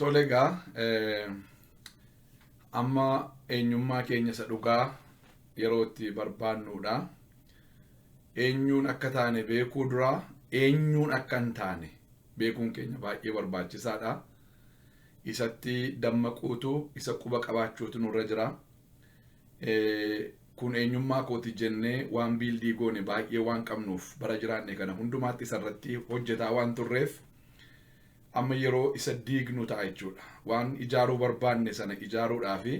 Tole egaa, amma eenyummaa keenya isa dhugaa yeroo itti barbaannudha. Eenyuun akka taane beekuu dura eenyuun akka hin taane beekuun keenya baay'ee barbaachisaadha. Isatti dammaquutu, isa quba qabaachuutu nurra jira. Kun eenyummaa kooti jennee waan build goone baay'ee waan qabnuuf, bara jiraanne kana hundumaatti isarratti hojjetaa waan turreef, amma yeroo isa diignu ta'a jechuudha. Waan ijaaruu barbaanne sana ijaaruudhaafi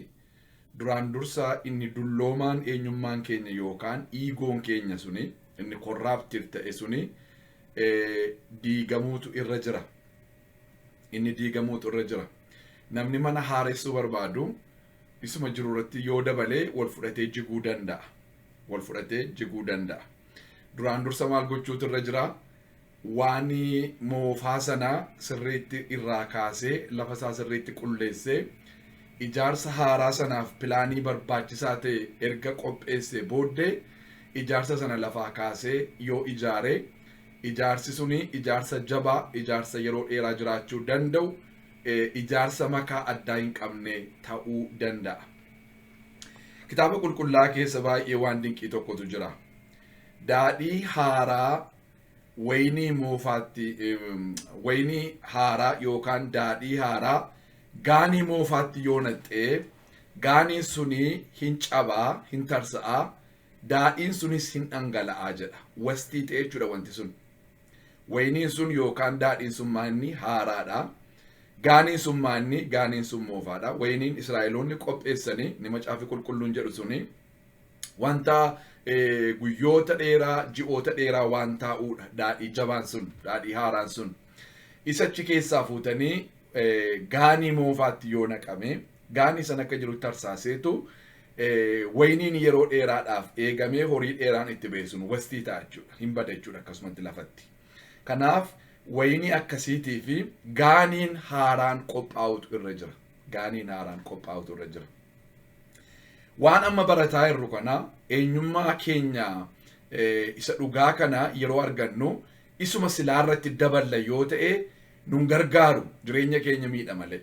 duraan dursa inni dulloomaan eenyummaan keenya yookaan egoon keenya suni, inni corrupted ta'e suni diigamuutu irra jira. Inni diigamuutu irra jira. Namni mana haaressuu barbaadu isuma jiru irratti yoo dabalee wal fudhatee jiguu danda'a. Wal fudhatee jiguu danda'a. Duraan dursa maal gochuutu irra jira? Waan moofaa sana sirriitti irraa kaasee, lafa isaa sirriitti qulleessee, ijaarsa haaraa sanaaf plan barbaachisaa ta'e erga qopheessee booddee, ijaarsa sana lafaa kaasee yoo ijaare, ijaarsi suni ijaarsa jabaa, ijaarsa yeroo dheeraa jiraachuu danda'u, ijaarsa makaa addaa hin qabne ta'uu danda'a. Kitaaba qulqullaa keessa baay'ee waan dinqii tokkotu jira. Daadhii haaraa wayinii moofaatti, wayinii haaraa yookaan daadhii haaraa gaanii moofaatti yoo naqxee, gaaniin suni hin cabaa, hin tarsa'aa, daadhiin sunis hin dhangala'aa jedha. Waste ta'e jechuudha wanti sun. Wayiniin sun yookaan daadhiin sun maanni haaraadha. Gaaniin sun maanni? Gaaniin sun moofaadha. Wayiniin Israa'eloonni qopheessanii ni Macaafi Qulqulluun jedhu suni wanta guyyoota dheeraa, ji'oota dheeraa waan taa'uudha. Daadhii jabaan sun, daadhii haaraan sun. Isa achi keessaa fuutanii gaanii moofaatti yoo naqame, gaanii sana akka jiru tarsaaseetu, wayiniin yeroo dheeraadhaaf eegamee horii dheeraan itti ba'e sun waste ta'a jechuudha. Hin bada jechuudha akkasumatti lafatti. Kanaaf wayinii akkasiitii fi gaaniin haaraan qophaa'utu irra jira. Gaaniin haaraan qophaa'utu irra jira. Waan amma barataa jirru kana, eenyummaa keenya isa dhugaa kana yeroo argannu, isuma silaa irratti daballa yoo ta'e nun gargaaru, jireenya keenya miidha malee,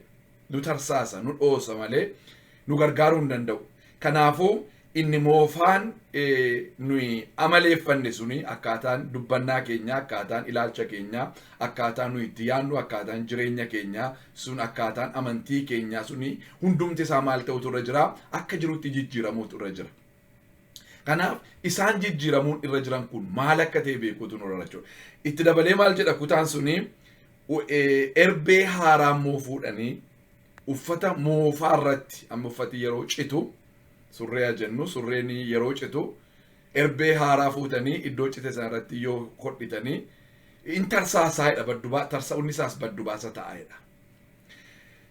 nu tarsaasa, nu dhoosa malee nu gargaaruu hin danda'u. Kanaafuu inni moofaan nuyi amaleeffanne suni, akkaataan dubbannaa keenyaa, akkaataan ilaalcha keenyaa, akkaataan nuyi itti yaadnu, akkaataan jireenya keenyaa sun, akkaataan amantii keenyaa suni hundumti isaa maal ta'utu irra jira? Akka jirutti jijjiiramuutu irra jira. Kanaaf isaan jijjiiramuun irra jiran kun maal akka ta'e beekuutu nurra jechuudha. Itti dabalee maal jedha kutaan suni? Erbee haaraa immoo fuudhanii uffata moofaa irratti, amma uffati yeroo citu, surree jennu, surreen yeroo citu, erbee haaraa fuutanii iddoo cite sana irratti yoo hodhitanii in tarsaasaa jedha, baddubaa tarsa'uun isaas baddubaasa ta'a jedha.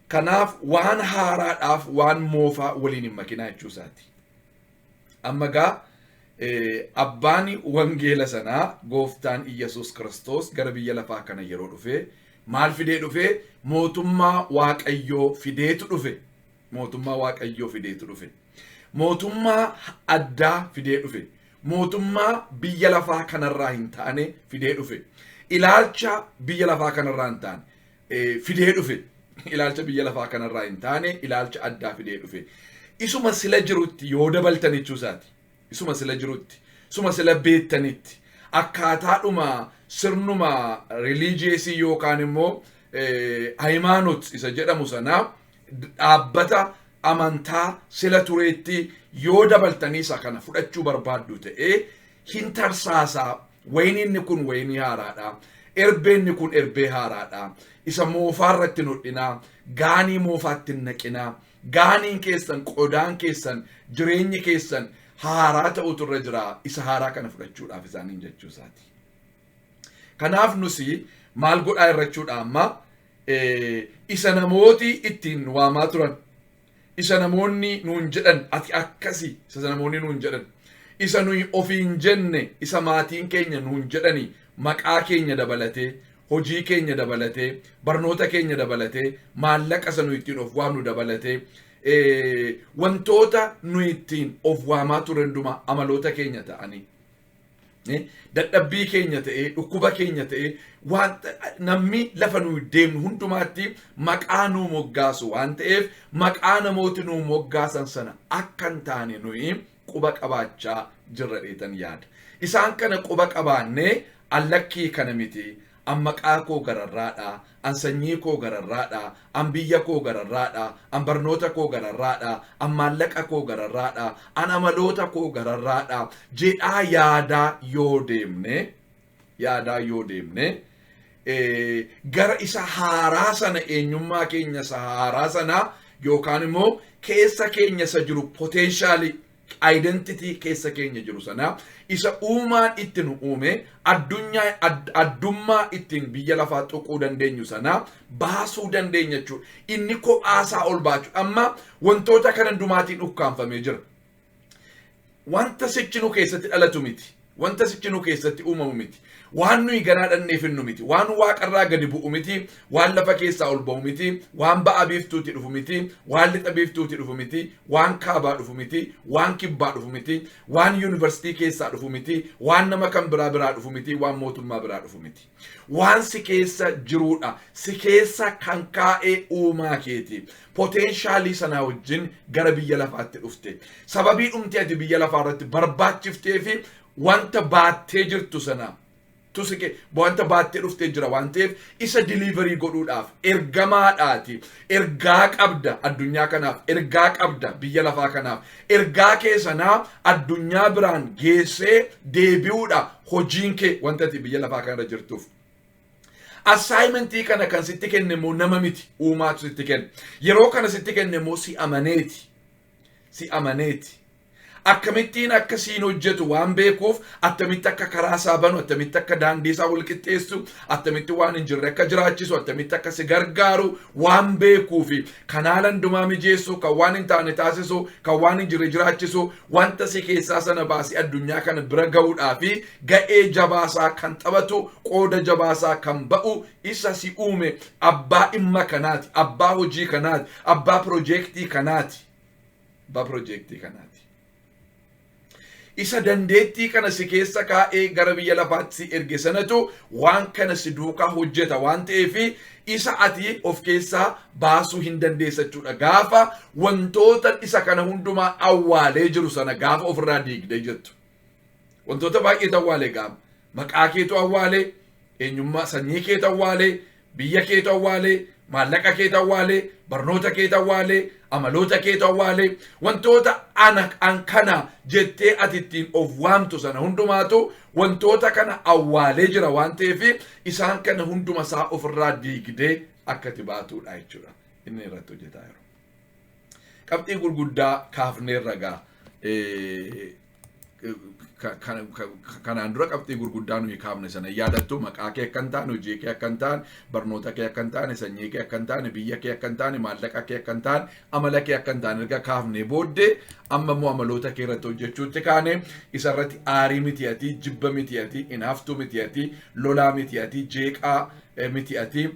Kanaaf waan haaraadhaaf waan moofaa waliin hin makinaa jechuu isaati. Amma gaa abbaan wangeela sanaa, gooftaan Iyyasuus Kiristoos, gara biyya lafaa kana yeroo dhufe maal fidee dhufe? Mootummaa Waaqayyoo fideetu dhufe. Mootummaa Waaqayyoo fideetu dhufe. Mootummaa addaa fidee dhufe. Mootummaa biyya lafaa kanarraa hin taane fidee dhufe. Ilaalcha biyya lafaa kanarraa hin taane fidee dhufe. Ilaalcha biyya lafaa kanarraa hin taane, ilaalcha addaa fidee dhufe. Isuma sila jirutti yoo dabaltan jechuu isaati. Isuma sila jirutti, isuma sila beektanitti, akkaataadhuma sirnuma religious yookaan immoo hayimaanot isa jedhamu sanaa, dhaabbata amantaa sila tureetti yoo dabaltanii isa kana fudhachuu barbaaddu ta'ee, hin tarsaasaa. Wayiniinni kun wayinii haaraadha. Erbeenni kun erbee haaraadha. Isa moofaa irratti hin hodhinaa. Gaanii moofaatti hin naqinaa. Gaaniin keessan, qodaan keessan, jireenyi keessan haaraa ta'utu irra jira. Isa haaraa kana fudhachuudhaaf isaaniin jechuu isaati. Kanaaf nusi maal godhaa irrachuudha amma? Isa namooti ittiin waamaa turan, isa namoonni nuun jedhan, ati akkasi, isa namoonni nuun jedhan, isa nuyi ofiin jenne, isa maatiin keenya nuun jedhani, maqaa keenya dabalatee, hojii keenya dabalatee, barnoota keenya dabalatee, maallaqa isa nuyi ittiin of waamnu dabalatee, wantoota nuyi ittiin of waamaa ture hundumaa amaloota keenya ta'anii. Dadhabbii keenya ta'ee, dhukkuba keenya ta'ee, wanta namni lafa nuyi deemnu hundumaatti maqaa nuu moggaasu waan ta'eef, maqaa namooti nuu moggaasan sana akka hin taane nuyi quba qabaachaa jirra dheetan yaada. Isaan kana quba qabaannee, allakkii kana miti, an maqaa koo gararraadha, an sanyii koo gararraadha, an biyya koo gararraadha, an barnoota koo gararraadha, an maallaqa koo gararraadha, an amaloota koo gararraadha jedhaa yaadaa yoo deemne, gara isa haaraa sana, eenyummaa keenya isa haaraa sana, yookaan immoo keessa keenya isa jiru, potential identity keessa keenya jiru sana, isa uumaan itti nu uume, addunyaa addummaa ittiin biyya lafaa tuquu dandeenyu sana baasuu dandeenya jechuudha. Inni kophaasaa ol baachuu amma wantoota kana hundumaatiin ukkaanfamee jira. Wanta sichi nu keessatti dhalatu miti. Wanta sichi nu keessatti uumamu miti. Waan nuyi ganaa dhannee finnu miti. Waan waaqarraa gadi bu'u miti. Waan lafa keessaa ol ba'u miti. Waan ba'a biiftuuti dhufu miti. Waan lixa biiftuuti dhufu miti. Waan kaabaa dhufu miti. Waan kibbaa dhufu miti. Waan yuunivarsiitii keessaa dhufu miti. Waan nama kan biraa biraa dhufu miti. Waan mootummaa biraa dhufu miti. Waan si keessa jiruudha. Si keessa kan kaa'ee uumaa keeti. Potential sanaa wajjin gara biyya lafaatti dhufte. Sababii dhumti ati biyya lafaa irratti barbaachiftee fi wanta baattee jirtu sana tusike, wanta baattee dhuftee jira waan ta'eef, isa deliver godhuudhaaf ergamaadhaati. Ergaa qabda addunyaa kanaaf, ergaa qabda biyya lafaa kanaaf. Ergaa kee sanaa addunyaa biraan geessee deebi'uudha hojiin kee, wanta ati biyya lafaa kanarra jirtuuf. Assignment kana kan sitti kenne immoo nama miti, uumaatu sitti kenne. Yeroo kana sitti kenne immoo si amaneeti. Si amaneeti. Akkamittiin akka siin hojjetu waan beekuuf, attamitti akka karaa isaa banu, attamitti akka daandii isaa wal qixxeessu, attamitti waan hin jirre akka jiraachisu, attamitti akka si gargaaru waan beekuufi, kanaala hundumaa mijeessu, kan waan hin taane taasisu, kan waan hin jirre jiraachisu, wanta si keessaa sana baasii addunyaa kana bira ga'uudhaa fi ga'ee jabaasaa kan taphatu, qooda jabaasaa kan ba'u isa si uume, abbaa dhimma kanaati, abbaa hojii kanaati, abbaa piroojeektii kanaati. Abbaa piroojeektii kanaati. Isa dandeettii kana si keessa kaa'ee gara biyya lafaatti si erge sanatu waan kana si duukaa hojjeta waan ta'eef, isa ati of keessaa baasuu hin dandeessa jechuudha. Gaafa wantoota isa kana hundumaa awwaalee jiru sana gaafa ofirraa diigdee jettu. Wantoota baay'eetu awwaalee gaafa. Maqaa keetu awwaalee, eenyummaa sanyii keetu awwaalee, biyya keetu awwaalee, maallaqa keetu awwaalee, barnoota keetu awwaalee, amaloota keetu awwaalee, wantoota ana an kana jettee ati ittiin of waamtu sana hundumaatu wantoota kana awwaalee jira waan ta'eef, isaan kana hunduma isaa ofirraa diigdee akka ati baatuudha jechuudha. Inni irratti hojjetaa jiru. Qabxii gurguddaa kaafneerra gaa. Kanaan dura qabxii gurguddaa nuyi kaafne sana yaadattu: maqaa kee akka hin taane, hojii kee akka hin taane, barnoota kee akka hin taane, sanyii kee akka hin taane, biyya kee akka hin taane, maallaqa kee akka hin taane, amala kee akka hin taane erga kaafne booddee, amma immoo amaloota kee irratti hojjechuutti kaane. Isa irratti aarii miti ati, jibba miti ati, inaaftuu miti ati, lolaa miti ati, jeeqaa miti ati,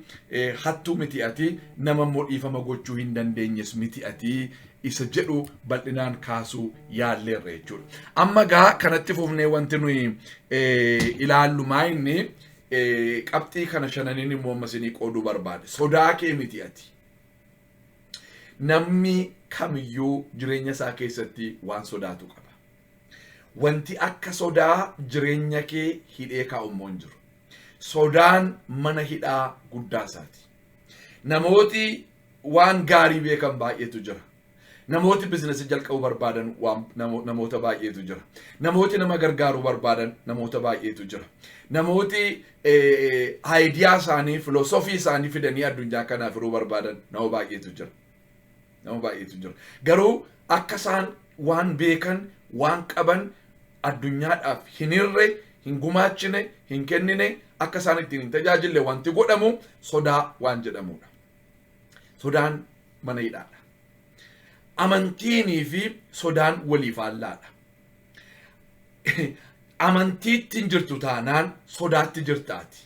hattuu miti ati, nama immoo dhiifama gochuu hin dandeenyes miti ati isa jedhu bal'inaan kaasuu yaalleerra jechuudha. Amma gaa kanatti fufnee wanti nuyi ilaallu maa inni qabxii kana shananiin immoo amma isinii qooduu barbaade. Sodaa kee miti ati. Namni kamiyyuu jireenya isaa keessatti waan sodaatu qaba. Wanti akka sodaa jireenya kee hidhee kaa'u immoo hin jiru. Sodaan mana hidhaa guddaa isaati. Namooti waan gaarii beekan baay'eetu jira. Namooti business jalqabuu barbaadan waan namoota baay'eetu jira. Namooti nama gargaaruu barbaadan namoota baay'eetu jira. Namooti idea isaanii, philosophy isaanii fidanii addunyaa kanaaf hiruu barbaadan nama baay'eetu jira. Nama baay'eetu jira. Garuu akka isaan waan beekan, waan qaban addunyaadhaaf hin hirre, hin gumaachine, hin kennine, akka isaan ittiin hin tajaajille wanti godhamu sodaa waan jedhamudha. Sodaan mana hidhaadha. Amantiinii fi sodaan walii faallaadha. Amantiitti hin jirtu taanaan sodaatti jirtaati.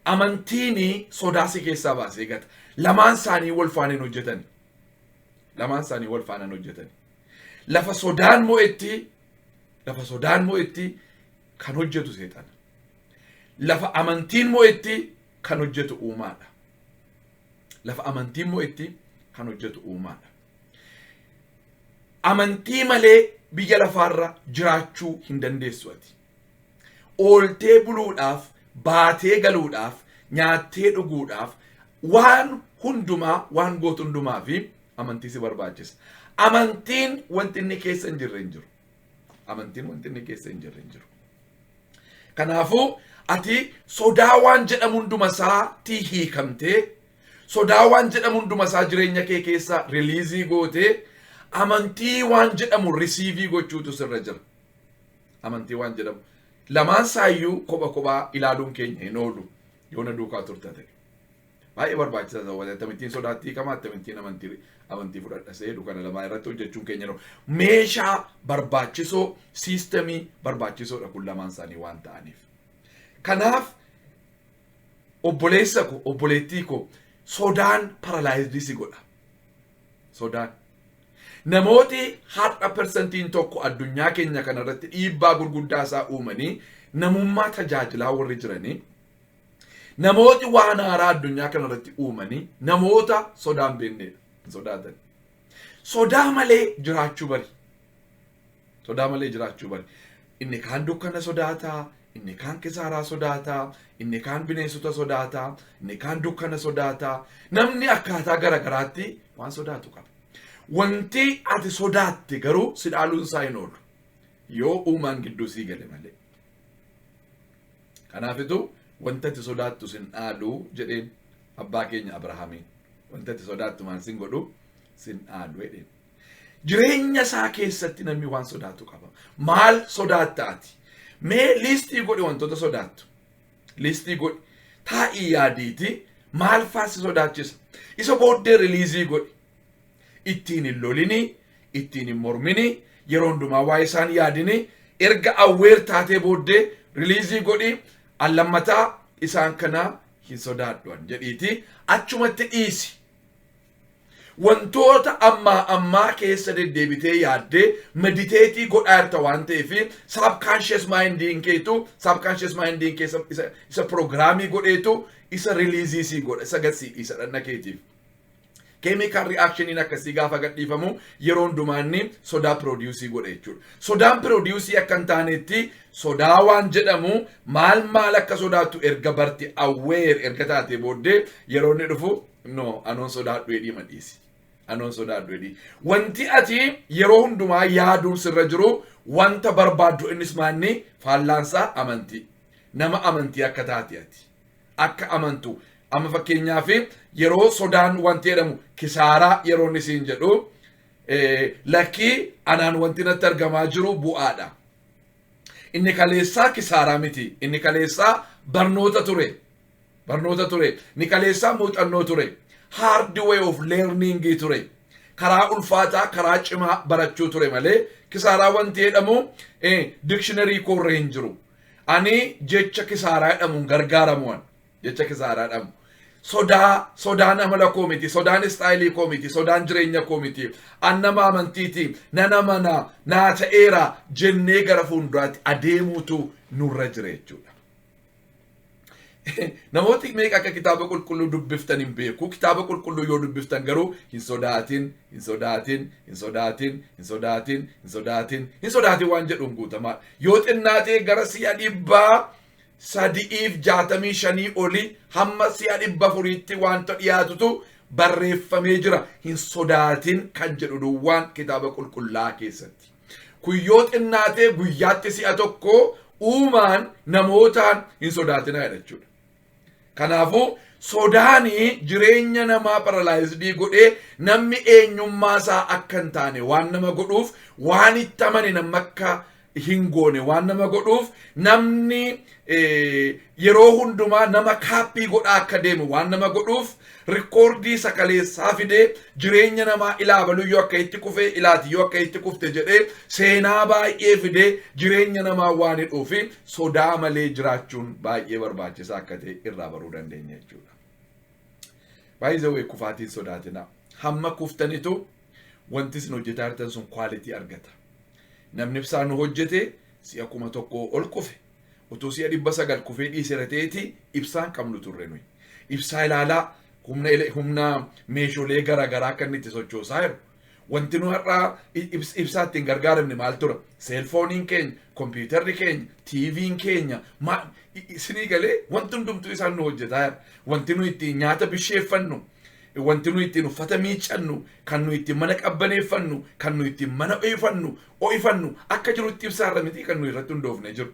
Amantiinii sodaa si keessaa baasee gata. Lamaan isaanii wal faana hin hojjetan. Lamaan isaanii wal faana hin hojjetan. Lafa sodaan mo'etti, lafa sodaan mo'etti kan hojjetu seexana. Lafa amantiin mo'etti kan hojjetu uumaadha. Lafa amantiin mo'etti kan hojjetu uumaadha. Amantii malee biyya lafaarra jiraachuu hin dandeessu ati. Ooltee buluudhaaf, baatee galuudhaaf, nyaattee dhuguudhaaf, waan hundumaa, waan gootu hundumaa fi amantii si barbaachisa. Amantiin wanti inni keessa hin jirre hin jiru. Amantiin wanti inni keessa hin jirre hin jiru. Kanaafuu ati sodaa waan jedhamu hunduma isaatii hiikamtee, sodaa waan jedhamu hunduma isaa jireenya kee keessa release gootee, amantii waan jedhamu receive gochuutu sirra jira. Amantii waan jedhamu. Lamaan saayyuu kopha kophaa ilaaluun keenya hin oolu yoo na duukaa turta ta'e. Baay'ee barbaachisaa ta'u, akkamittiin sodaatti hiikama, akkamittiin amantii fudhadha seedu, kana lamaa irratti hojjechuun keenya hin oolu. Meeshaa barbaachisoo, system barbaachisoodha kun lamaan isaanii waan ta'aniif. Kanaaf obboleessa ko, obboleettii ko, sodaan paralyzed si godha. Sodaan. Namooti har'a 1% addunyaa keenya kanarratti dhiibbaa gurguddaa isaa uumanii namummaa tajaajilaa warri jiranii, namooti waan haaraa addunyaa kanarratti uumanii, namoota sodaan beeknedha. Hin sodaatan. Sodaa malee jiraachuu bari. Sodaa malee jiraachuu bari. Inni kaan dukkana sodaataa, inni kaan kisaaraa sodaataa, inni kaan bineensota sodaataa, inni kaan dukkana sodaataa. Namni akkaataa gara garaatti waan sodaatu qaba. Wanti ati sodaatte garuu si dhaaluun isaa hin oolu. Yoo uumaan gidduu sii gale malee. Kanaafitu wanta ati sodaattu sin dhaalu jedheen abbaa keenya Abrahaamiin. Wanta ati sodaattu maal sin godhu? Sin dhaalu jedheen. Jireenya isaa keessatti namni waan sodaatu qaba. Maal sodaatta ati? Mee list godhi wantoota sodaattu. List godhi. Taa'ii yaadiiti, maal faa si sodaachisa? Isa booddee release godhi. Ittiin hin lolini, ittiin hin mormini, yeroo hundumaa waa'ee isaan yaadini. Erga aware taatee booddee release godhi. Allammataa isaan kana hin sodaadhuan jedhiiti achumatti dhiisi. Wantoota ammaa ammaa keessa deddeebitee yaaddee meditate godhaa jirta waan ta'eef, subconscious mindiin keetu, subconscious mindiin keessa isa program godheetu isa release sii godha, isa gadsii dhiisa dhanna keetiif. Chemical reactioniin akkasii gaafa gadhiifamu yeroo hundumaanni sodaa produce godha jechuudha. Sodaan produce akka hin taanetti, sodaa waan jedhamu maal maal akka sodaattu erga barti, aware erga taate booddee, yeroo inni dhufu, "No, anoon sodaadhu" jedhii madhiisi. Anoon sodaadhu jedhii. Wanti ati yeroo hundumaa yaaduun sirra jiru wanta barbaaddu, innis maanni? Faallaansaa amantii. Nama amantii akka taate ati. Akka amantu. Amma fakkeenyaaf yeroo sodaan wanti jedhamu kisaaraa yeroo inni siin jedhu, "Lakkii, anaan wanti natti argamaa jiru bu'aadha. Inni kaleessaa kisaaraa miti. Inni kaleessaa barnoota ture. Barnoota ture. Inni kaleessaa muuxannoo ture. Hard way of learning ture. Karaa ulfaataa, karaa cimaa barachuu ture malee kisaaraa wanti jedhamu dictionary koorra hin jiru. Ani jecha kisaaraa jedhamuun gargaaramuwan. Jecha kisaaraa jedhamu. Sodaan amala koo miti, sodaan style koo miti, sodaan jireenya koo miti. An nama amantiiti, nan amana, naa ta'eera" jennee gara fuulduraatti adeemuutu nurra jira jechuudha. Namooti meeqa akka kitaaba qulqulluu dubbiftan hin beeku. Kitaaba qulqulluu yoo dubbiftan garuu "Hin sodaatin, hin sodaatin, hin sodaatin, hin sodaatin, hin sodaatin, hin sodaatin" waan jedhuun guutamaa. Yoo xinnaatee gara si'a 365 oli hamma si'a 400tti wanta dhiyaatutu barreeffamee jira. "Hin sodaatin" kan jedhu duwwaan kitaaba qulqullaa keessatti. Kun yoo xinnaatee guyyaatti si'a tokko uumaan namootaan "Hin sodaatinaa" jedha jechuudha. Kanaafuu sodaanii jireenya namaa paralyzed godhee namni eenyummaa isaa akka hin taane waan nama godhuuf, waan itti amane nama akka hin goone waan nama godhuuf, namni yeroo hundumaa nama copy godhaa akka deemu waan nama godhuuf, record sakaleessaa fidee jireenya namaa ilaabaluu yoo akka itti kufee ilaati, yoo akka itti kufte jedhee seenaa baay'ee fidee jireenya namaa waan hidhuufi, sodaa malee jiraachuun baay'ee barbaachisaa akka ta'e irraa baruu dandeenya jechuudha. Baay'ee kufaatiin sodaatinaa. Hamma kuftanitu wanti isin hojjetaa jirtan sun quality argata. Namni ibsaa nu hojjete si'a 1000 ol kufe. Utuu si'a 900 kufee dhiiseera ta'eeti ibsaan qabnu turre nuyi. Ibsaa ilaalaa, humna meeshaalee garaagaraa akka inni itti sochoosaa jiru. Wanti nu har'aa ibsaa ittiin gargaaramne maal tura? Cellphoneiin keenya, kompiitarri keenya, TVn keenya, isinii galee, wanti hundumtuu isaan nu hojjetaa jira. Wanti nu ittiin nyaata bisheeffannu, wanti nu ittiin uffata miiccannu, kan nu ittiin mana qabbaneeffannu, kan nu ittiin mana ho'ifannu akka jirutti ibsaarra miti kan nu irratti hundoofnee jiru.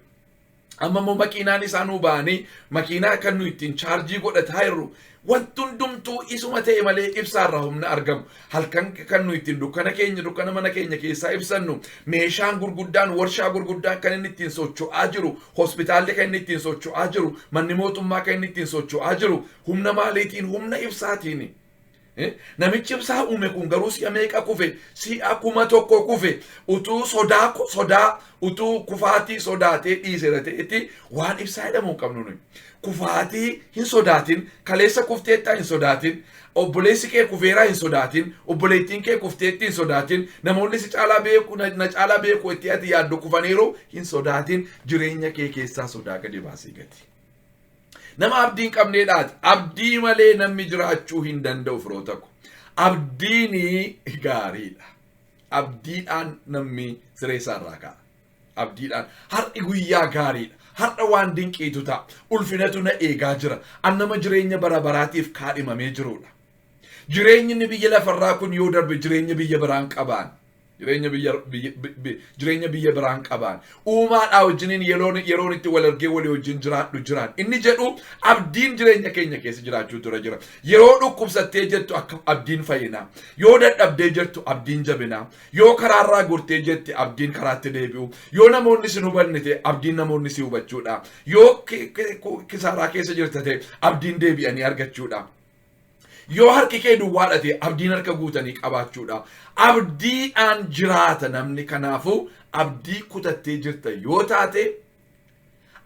Amma immoo makiinaan isaa nuu ba'anii makiinaa kan nu ittiin chaarjii godhataa jirru, wanti hundumtuu isuma ta'e malee ibsaarraa humna argamu. Halkan kan nu ittiin dukkana keenya, dukkana mana keenya keessaa ibsannu, meeshaan gurguddaan, warshaa gurguddaan kan inni ittiin socho'aa jiru, hospitaalli kan inni ittiin socho'aa jiru, manni mootummaa kan inni ittiin socho'aa jiru humna maaliitiin? Humna ibsaatiin. Namichi ibsaa uume kun garuu si'a meeqa kufe? Si'a 1000 kufe. Utuu sodaa utuu kufaatii sodaatee dhiiseera ta'etti waan ibsaa jedhamu hin qabnu nuyi. Kufaatii hin sodaatin, kaleessa kufteettaa hin sodaatin, obboleessi kee kufeeraa hin sodaatin, obboleettiin kee kufteetti hin sodaatin, namoonni si caalaa beeku, na caalaa beeku itti ati yaaddu kufaniiru hin sodaatin, jireenya kee keessaa sodaa gadi baasii gati. Nama abdii hin qabneedhaati. Abdii malee namni jiraachuu hin danda'u, firoota ko. Abdiin gaariidha. Abdiidhaan namni siree isaarraa ka'a. Abdiidhaan har'i guyyaa gaariidha. Har'a waan dinqiitu ta'a. Ulfinatu na eegaa jira. An nama jireenya bara baraatiif kaadhimamee jirudha. Jireenyi inni biyya lafarraa kun yoo darbe jireenya biyya biraan qabaan. Jireenya biyya biraan qabaan. Uumaadhaa wajjiniin yeroon itti wal argee walii wajjin jiraadhu jiraan. Inni jedhu abdiin jireenya keenya keessa jiraachuu dura jira. Yeroo dhukkubsattee jettu akka abdiin fayyinaa. Yoo dadhabdee jettu abdiin jabinaa. Yoo karaarraa gortee jette abdiin karaatti deebi'u. Yoo namoonni si hubanne ta'e abdiin namoonni si hubachuudha. Yoo kisaaraa keessa jirta ta'e abdiin deebi'anii argachuudha. Yoo harki kee duwwaadha ta'e abdiin harka guutanii qabaachuudha. Abdiidhaan jiraata namni. Kanaafuu abdii kutattee jirta yoo taate,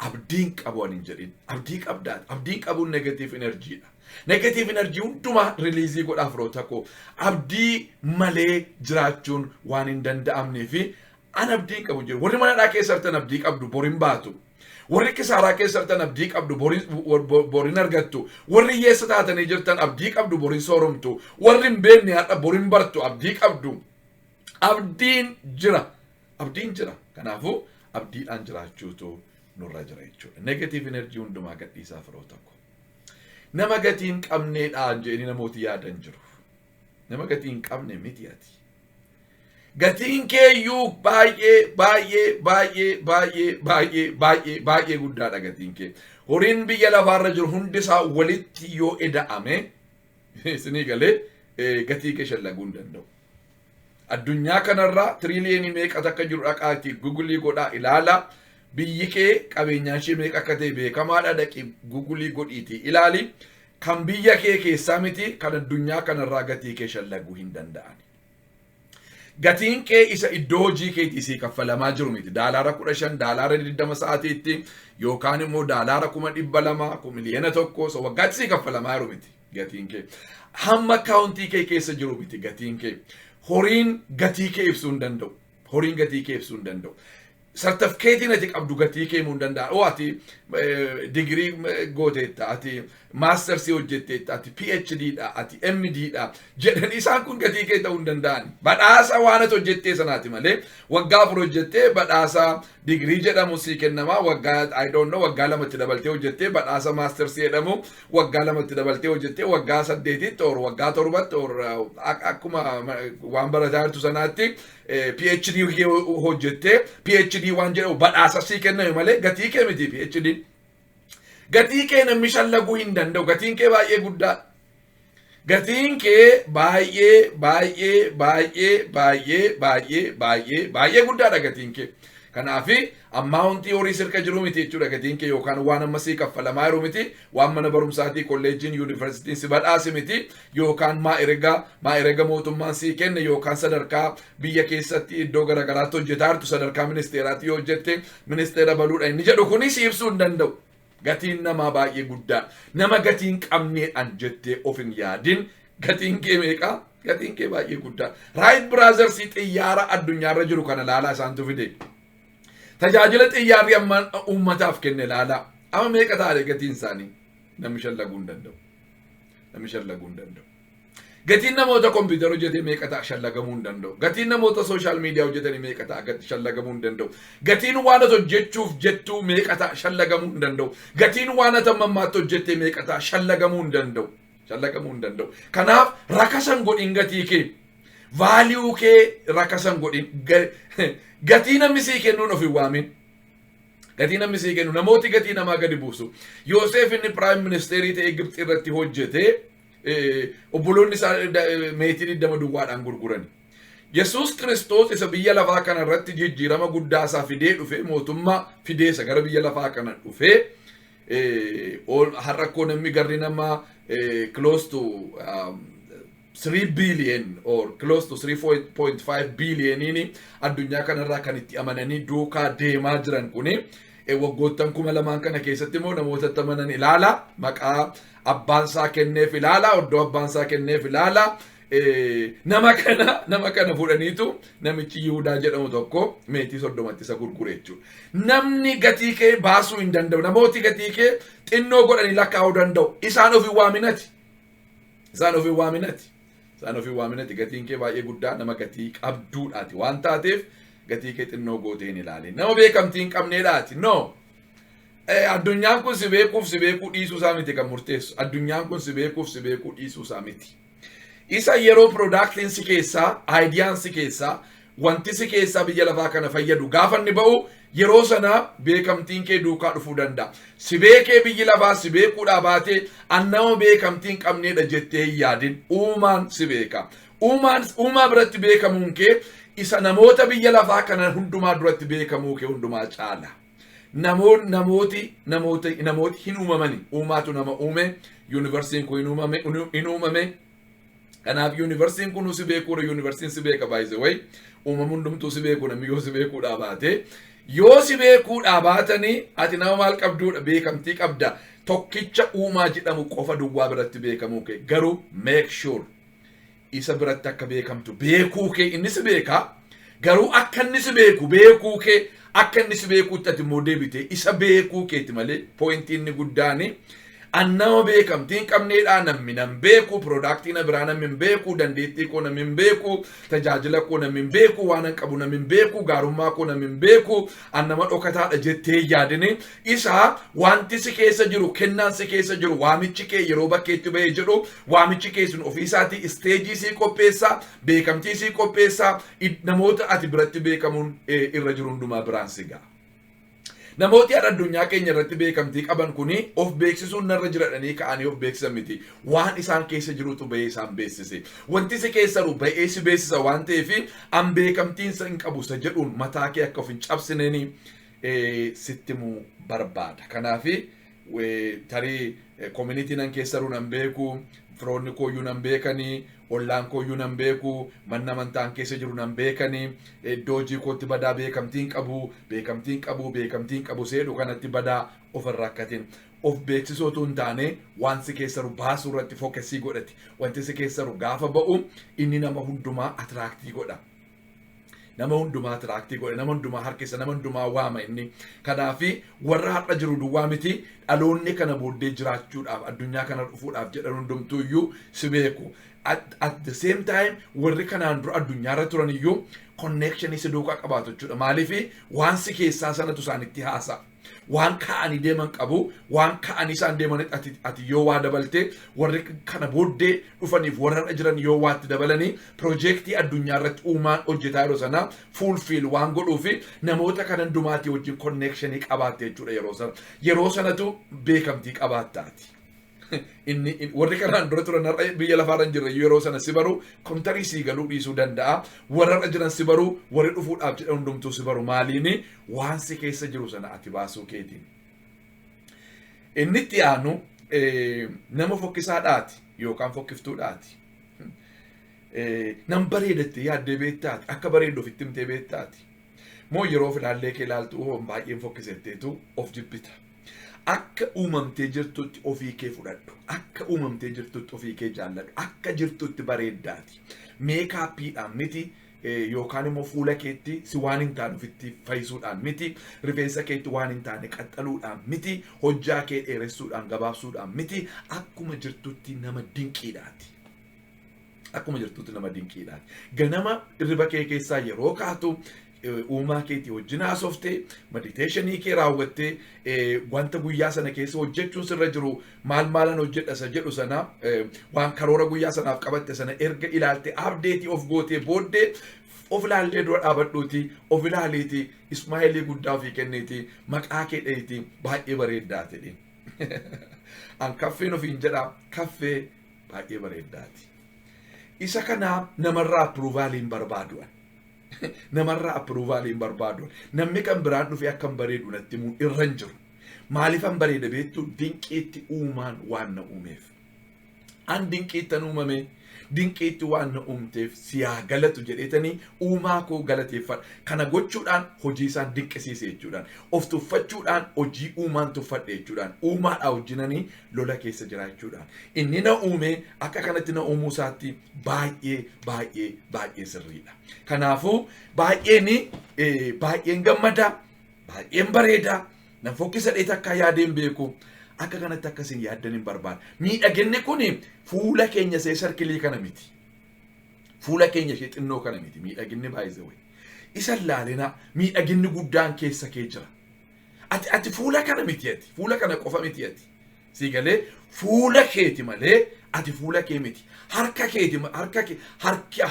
abdiin qabu ani hin jedhin. Abdii qabdaati. Abdiin qabuun negative energydha. Negative energy hundumaa release godhaa, firoota koo. Abdii malee jiraachuun waan hin danda'amnee fi an abdiin qabu jiru. Warri manadhaa keessa jirtan abdii qabdu, borin baatu. Warri kisaaraa keessa jirtan abdii qabdu, borin argattu. Warri hiyyeessa taatanii jirtan abdii qabdu, borin sooromtu. Warri hin beekne har'a borin bartu, abdii qabdu. Abdiin jira. Abdiin jira. Kanaafuu abdiidhaan jiraachuutu nurra jira jechuudha. Negative energy hundumaa gadhiisaa, firoota koo. Nama gatii hin qabneedhaan jedhanii namooti yaadan jiru. Nama gatii hin qabne miti ati. Gatiin keeyyuu baay'ee baay'ee baay'ee baay'ee baay'ee baay'ee baay'ee guddaadha gatiin kee. Horiin biyya lafaarra jiru hundi isaa walitti yoo eda'ame, isinii galee, gatii kee shallaguu hin danda'u. Addunyaa kanarraa tiriliyoonii meeqa akka jiru dhaqaatii Google godhaa ilaalaa. Biyyi kee qabeenyaan ishee meeqa akka ta'e beekamaadha, dhaqii Google godhiitii ilaali. Kan biyya kee keessaa miti, kan addunyaa kanarraa gatii kee shallaguu hin danda'an. Gatiin kee isa iddoo hojii keetii sii kaffalamaa jiru miti. Daalaara 15, daalaara 20 sa'aatiitti yookaan immoo daalaara 200,000, 1,000,000 so waggaatti sii kaffalamaa jiru miti gatiin kee. Hamma akkaawuntii kee keessa jiru miti gatiin kee. Horiin gatii kee ibsuu hin danda'u. Horiin gatii kee ibsuu hin danda'u. Sartifikeetiin ati qabdu gatii kee himuu hin danda'a. Oo, ati digirii gooteetta, ati mastersii hojjetteetta, ati PhD dha, ati MD dha jedhanii isaan kun gatii kee ta'uu hin danda'an. Badhaasa waan ati hojjettee sanaati malee, waggaa 4 hojjettee badhaasa digirii jedhamu sii kennama, waggaa, I don't know, waggaa lamatti dabaltee hojjettee badhaasa mastersii jedhamu, waggaa lamatti dabaltee hojjettee waggaa 8tti or waggaa 7tti or akkuma waan barataa jirtu sanaatti PhD hojjettee PhD waan jedhamu badhaasa sii kenname malee gatii kee miti PhD. Gatii kee namni shallaguu hin danda'u. Gatiin kee baay'ee guddaa. Gatiin kee baay'ee baay'ee baay'ee baay'ee baay'ee baay'ee baay'ee guddaadha gatiin kee. Kanaafi ammaa wanti horii sirka jiru miti jechuudha gatiin kee, yookaan waan amma sii kaffalamaa jiru miti, waan mana barumsaatii, kolleejiin, yuunivarsiitiin si badhaase miti, yookaan maa erega mootummaan sii kenne, yookaan sadarkaa biyya keessatti iddoo garaagaraatti hojjetaa jirtu, sadarkaa ministeeraatti yoo hojjette ministeera baluudha inni jedhu kunis si ibsuu hin danda'u. Gatiin namaa baay'ee guddaa. Nama gatiin qabneedhaan jettee of hin yaadin. Gatiin kee meeqa? Gatiin kee baay'ee guddaa. Wright Brothers xiyyaara addunyaarra jiru kana laalaa, isaantu fide. Tajaajila xiyyaarri amma uummataaf kenne ilaalaa. Amma meeqa ta'a gatiin isaanii? Namni shallaguu hin danda'u. Namni shallaguu hin danda'u. Gatiin namoota kompiitara hojjetee meeqa ta'a? Shallagamuu hin danda'u. Gatiin namoota social media hojjetanii meeqa ta'a? Shallagamuu hin danda'u. Gatiin waan ati hojjechuuf jettuu meeqa ta'a? Shallagamuu hin danda'u. Gatiin waan ati amma ammaatti hojjettee meeqa ta'a? Shallagamuu hin danda'u. Shallagamuu hin danda'u. Kanaaf rakasan godhin gatii kee. Value kee rakasan godhin. Gatii namni sii kennuun of hin waamin. Gatii namni sii kennu, namooti gatii namaa gadi buusu. Yoosef inni prime ministerii ta'ee Gibxi irratti hojjetee, obboloonni isaa meetii 20 duwwaadhaan gurgurani. Yesuus Kiristoos isa biyya lafaa kana irratti jijjiirama guddaa isaa fidee dhufe, mootummaa fidee isa gara biyya lafaa kana dhufe, har'a koo namni garri nama close to 3 billion or close to 3.5 billioniin addunyaa kanarraa kan itti amananii duukaa deemaa jiran kuni, waggoottan 2000 kana keessatti immoo namoota itti amanan ilaala. Maqaa abbaan isaa kenneef ilaala, oddoo abbaan isaa kenneef ilaala. Nama kana fudhaniitu namichi Yihudaa jedhamu tokko meetii 30tti isa gurgure jechuudha. Namni gatii kee baasuu hin danda'u. Namooti gatii kee xinnoo godhanii lakkaa'uu danda'u. Isaan ofii waaminati. Isaan ofii waaminati. Isaan ofii waaminati. Gatiin kee baay'ee guddaa, nama gatii qabduudhaati waan taateef gatii kee xinnoo gootee hin ilaalin. Nama beekamtii hin qabneedhaati. No. Addunyaan kun si beekuuf si beekuu dhiisuu isaa miti kan murteessu. Addunyaan kun si beekuuf si beekuu dhiisuu isaa miti. Isa yeroo productiin si keessaa, ideaan si keessaa, wanti si keessaa biyya lafaa kana fayyadu gaafa inni ba'u, yeroo sana beekamtiin kee duukaa dhufuu danda'a. Si beekee biyyi lafaa si beekuudhaa baatee, an nama beekamtii hin qabneedha jettee hin yaadin. Uumaan si beeka. Uumaan, uumaa biratti beekamuun kee isa namoota biyya lafaa kana hundumaa duratti beekamuu kee hundumaa caala. Namoonni namooti namoota namooti hin uumamani. Uumaatu nama uume. Yuunivarsiin kun hin uumame hin uumame. Kanaaf yuunivarsiin kun si beekuudha. Yuunivarsiin si beeka, by the way. Uumama hundumtuu si beeku. Namni yoo si beekuudhaa baate. Yoo si beekuudhaa baatanii, ati nama maal qabduudha? Beekamtii qabda. Tokkicha uumaa jedhamu qofa duwwaa biratti beekamuu kee. Garuu make sure isa biratti akka beekamtu beekuu kee. Inni si beekaa. Garuu akka inni si beeku beekuu kee, akka inni si beekuutti ati immoo deebitee isa beekuu keeti malee, pointiin inni guddaani an nama beekamtii hin qabneedha, namni nan beeku, productii na biraa namni hin beeku, dandeettii koo namni hin beeku, tajaajila koo namni hin beeku, waan an qabu namni hin beeku, gaarummaa koo namni hin beeku, an nama dhokataadha jettee hin yaadini. Isa wanti si keessa jiru, kennaan si keessa jiru, waamichi kee yeroo bakkeetti bahee jedhu, waamichi kee sun ofiisaatii stageii sii qopheessa, beekamtii sii qopheessa, namoota ati biratti beekamuun irra jiru hundumaa biraan si ga'a. Namooti har'a addunyaa keenya irratti beekamtii qaban kuni of beeksisuun narra jiradhanii ka'anii of beeksisan miti. Waan isaan keessa jirutu bahee isaan beeksise. Wanti si keessa jiru bahee si beeksisa waan ta'eef, an beekamtiin hin qabu isa jedhuun mataa kee akka of hin cabsineeni sitti himuu barbaada. Kanaafi tarii community nan keessa jiru nan beeku, firoonni kooyyuu nan beekanii, ollaan kooyyuu nan beeku, manni amantaan keessa jiru nan beekanii, iddoo hojii kootti badaa beekamtiin qabu, beekamtiin qabu, beekamtiin qabu seedhu kanatti badaa of irra akkatiin. Of beeksisuu otoo hin taane, waan si keessa jiru baasuu irratti focusii godhati. Wanti si keessa jiru gaafa ba'u, inni nama hundumaa attractii godha. Nama hundumaa attractii godhe, nama hundumaa harkisa, nama hundumaa waama inni. Kanaafi warra har'a jiru duwwaa miti, dhaloonni kana booddee jiraachuudhaaf addunyaa kana dhufuudhaaf jedhan hundumtuu iyyuu si beeku. At the same time, warri kanaan dura addunyaarra turan iyyuu connectionii si duukaa qabaatu jechuudha. Maaliif? Waan si keessaa sanatu isaanitti haasa'a. Waan ka'anii deeman qabu, waan ka'anii isaan deemanitti ati yoo waa dabalte, warri kana booddee dhufaniif warra har'a jiran yoo waatti dabalanii, projectii addunyaa irratti uumaan hojjetaa yeroo sana fulfill waan godhuufi, namoota kana hundumaatii wajjin connectionii qabaatte jechuudha yeroo sana. Yeroo sanatu beekamtii qabaattaati. Inni warri kanaan dura turan har'a biyya lafaarra hin jirre yeroo sana si baru, kontarii sii galuu dhiisuu danda'a. Warra har'a jiran si baru, warri dhufuudhaaf jedhan hundumtuu si baru. Maaliini? Waan si keessa jiru sana ati baasuu keetiin. Inni itti aanu, nama fokkisaadhaati yookaan fokkiftuudhaati. Nam bareedattee yaaddee beektaati? Akka bareeddu ofitti himtee beektaati? Moo yeroo filaallee kee ilaaltu, "Oo, baay'een fokkisetteetu," of jibbita? Akka uumamtee jirtutti ofii kee fudhadhu. Akka uumamtee jirtutti ofii kee jaalladhu. Akka jirtutti bareeddaati. Makeupiidhaan miti. Yookaan immoo fuula keetti si waan hin taane ofitti fayyisuudhaan miti, rifeensa keetti waan hin taane qaxxaluudhaan miti, hojjaa kee dheeressuudhaan gabaabsuudhaan miti, akkuma jirtutti nama dinqiidhaati. Akkuma jirtutti nama dinqiidhaati. Ganama hirriba kee keessaa yeroo kaatu uumaa keetii wajjin haasoftee, meditation kee raawwattee, wanta guyyaa sana keessa hojjechuun sirra jiru maal maalan hojjedha isa jedhu sana, waan karoora guyyaa sanaaf qabatte sana erga ilaalte, update of gootee booddee, of ilaallee dura dhaabadhuuti, of ilaaliiti, smile guddaa ofii kenniiti, maqaa kee dhahiiti, "Baay'ee bareeddaa" jedhi. An Kaffeen ofiin jedha, "Kaffee, baay'ee bareeddaati." Isa kana namarraa approval hin barbaadu. Namarraa approval hin barbaadu. Namni kan biraan dhufee akkam bareedu natti himuu irra hin jiru. Maaliifan bareeda beektu? Dinqiitti uumaan waan na uumeef. An dinqiittan uumame, dinqiitti waan na uumteef siyaa galatu jedheetanii uumaa koo galateeffadha. Kana gochuudhaan hojii isaan dinqisiise jechuudhaan. Of tuffachuudhaan hojii uumaan tuffadhe jechuudhaan. Uumaadhaa wajjinanii lola keessa jiraachuudhaan. Inni na uume akka kanatti na uumuu isaatti baay'ee baay'ee baay'ee sirriidha. Kanaafuu baay'een gammada, baay'een bareeda, nan fokkisa dheeta akka yaadeen beeku. Akka kanatti akkasiin yaaddan hin barbaada. Miidhaginni kun fuula keenya ishee circle kana miti. Fuula keenya ishee xinnoo kana miti. Miidhaginni baay'ee wayi. Isa laalina, miidhaginni guddaan keessa kee jira. Ati fuula kana miti ati. Fuula kana qofa miti ati. Sii galee? Fuula keeti malee ati fuula kee miti. Harka keeti, harka kee,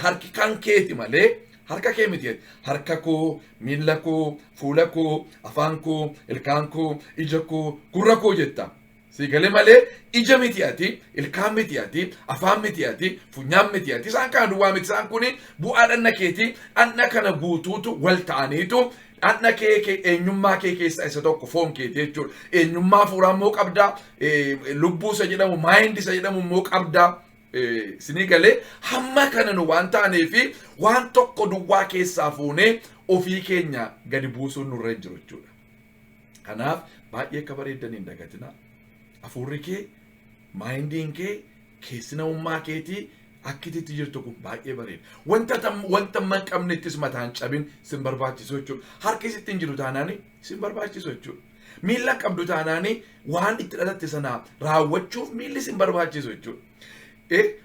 harki kan keeti malee harka kee miti ati. Harka koo, miilla koo, fuula koo, afaan koo, ilkaan koo, ija koo, gurra koo jetta. Sii galee? Malee ija miti ati, ilkaan miti ati, afaan miti ati, funyaan miti ati. Isaan kana duwwaa miti. Isaan kuni bu'aa dhanna keeti. Dhanna kana guutuutu wal ta'aniitu dhanna kee eenyummaa kee keessaa isa tokko foon keeti jechuudha. Eenyummaa hafuuraa immoo qabdaa, lubbuu isa jedhamu, mind isa jedhamu immoo qabdaa. Sinii galee? Hamma kana nu waan taaneefi waan tokko duwwaa keessaa fuunee ofii keenya gadi buusuun nurra hin jiru jechuudha. Kanaaf baay'ee akka bareeddan hin dagatinaa. Hafuurri kee, mindiin kee, keessi namummaa keetii akkititti jirtu kun baay'ee bareeda. Wanta hin qabnettis mataan cabin sin barbaachisu jechuudha. Harki sitti hin jiru taanaan sin barbaachisu jechuudha. Miilla qabdu taanaan waan itti dhalatte sana raawwachuuf miilli sin barbaachisu jechuudha.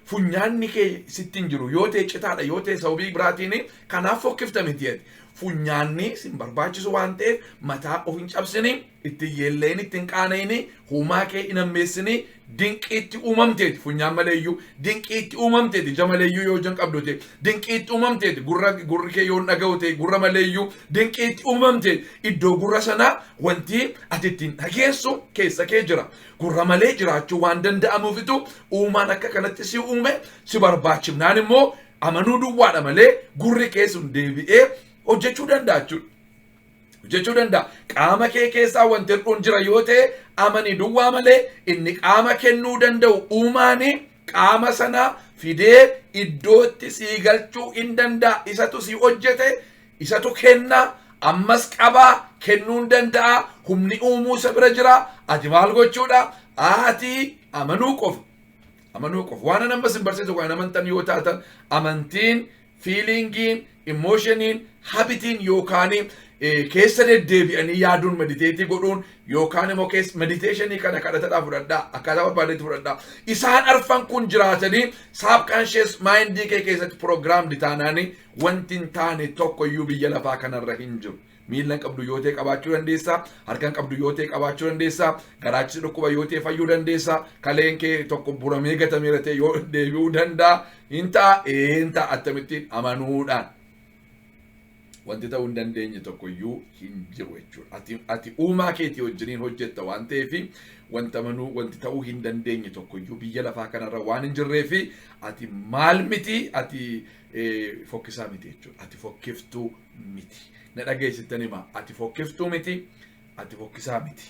Funyaanni kee sitti hin jiru yoo ta'e, citaadha yoo ta'e, sababii biraatiin kanaaf fokkifta miti ati. Funyaanni sin barbaachisu waan ta'eef mataa of hin cabsini, itti yeelleen, itti hin qaana'ini, huumaa kee hin ammeessini. Dinqiitti uumamteeti funyaan maleeyyuu, dinqiitti uumamteeti ija maleeyyuu yoo ija hin qabdu ta'e, dinqiitti uumamteeti gurra, gurri kee yoo hin dhaga'u ta'e gurra maleeyyuu dinqiitti uumamteeti. Iddoo gurra sanaa wanti ati ittiin dhageessu keessa kee jira. Gurra malee jiraachuu waan danda'amuufitu uumaan akka kanatti si uume. Si barbaachifnaan immoo amanuu duwwaadha malee gurri kee sun deebi'ee hojjechuu danda'a jechuudha. Hojjechuu danda'a. Qaama kee keessaa wanti hir'uun jira yoo ta'e, amanii duwwaa malee inni qaama kennuu danda'u uumaani qaama sana fidee iddootti sii galchuu hin danda'a. Isatu sii hojjete, isatu kenna, ammas qabaa kennuu hin danda'a. Humni uumuu isa bira jira. Ati maal gochuudha? Ati amanuu qofa. Amanuu qofa. Waan an ammas hin barsiisu kan amantan yoo taatan, amantiin, feelingiin, emotioniin, habitiin yookaan keessa deddeebi'anii yaaduun, meditate godhuun yookaan immoo keessa meditation kana kadhatadhaa fudhadhaa, akkaataa barbaadetti fudhadhaa. Isaan arfan kun jiraatanii subconscious mind kee keessatti programmed taanaanii wanti hin taane tokko iyyuu biyya lafaa kanarra hin jiru. Miilla hin qabdu yoo ta'e qabaachuu dandeessa, harka hin qabdu yoo ta'e qabaachuu dandeessa, garaachi dhukkuba yoo ta'e fayyuu dandeessa, kaleen kee tokko buramee gatameera ta'e yoo deebi'uu danda'a. Hin ta'a, hin ta'a. Akkamittiin? Amanuudhaan. Wanti ta'uu hin dandeenye tokko iyyuu hin jiru jechuudha. Ati uumaa keetii wajjiniin hojjetta waan ta'eef, wanta amanuu wanti ta'uu hin dandeenye tokko iyyuu biyya lafaa kanarra waan hin jirreefi ati maal miti? Ati fokkisaa miti jechuudha. Ati fokkiftuu miti. Na dhageessittan hima, ati fokkiftuu miti, ati fokkisaa miti.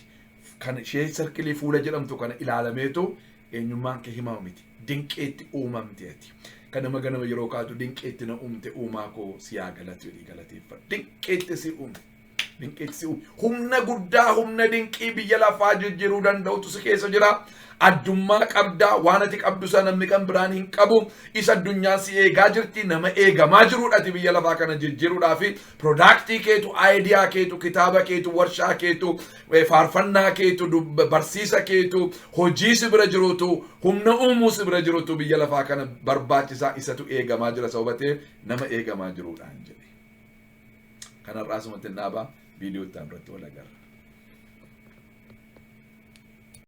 Kan ishee circle fuula jedhamtu kana ilaalameetu eenyummaan kee himamu miti. Dinqeetti uumamte ati. Kanama ganama yeroo kaatu, "Dinqeetti na uumte, uumaa koo, si haa galatu" jedhii galateeffadhu. Dinqeetti si uume. Dinqiitu si uume. Humna guddaa, humna dinqii biyya lafaa jijjiiruu danda'utu si keessa jira. Addummaa qabdaa, waan ati qabdu sana namni kan biraan hin qabu. Isa addunyaan si eegaa jirti, nama eegamaa jirudha ati biyya lafaa kana jijjiiruudhaa fi product keetu, idea keetu, kitaaba keetu, warshaa keetu, faarfannaa keetu, barsiisa keetu, hojii si bira jirutu, humna uumuu si bira jirutu biyya lafaa kana barbaachisaa, isatu eegamaa jira sababa ta'eef nama eegamaa jiruudhaan jedhe. Kanarraa asumatti dhaabaa, viidiyoo itti irratti wal agarra.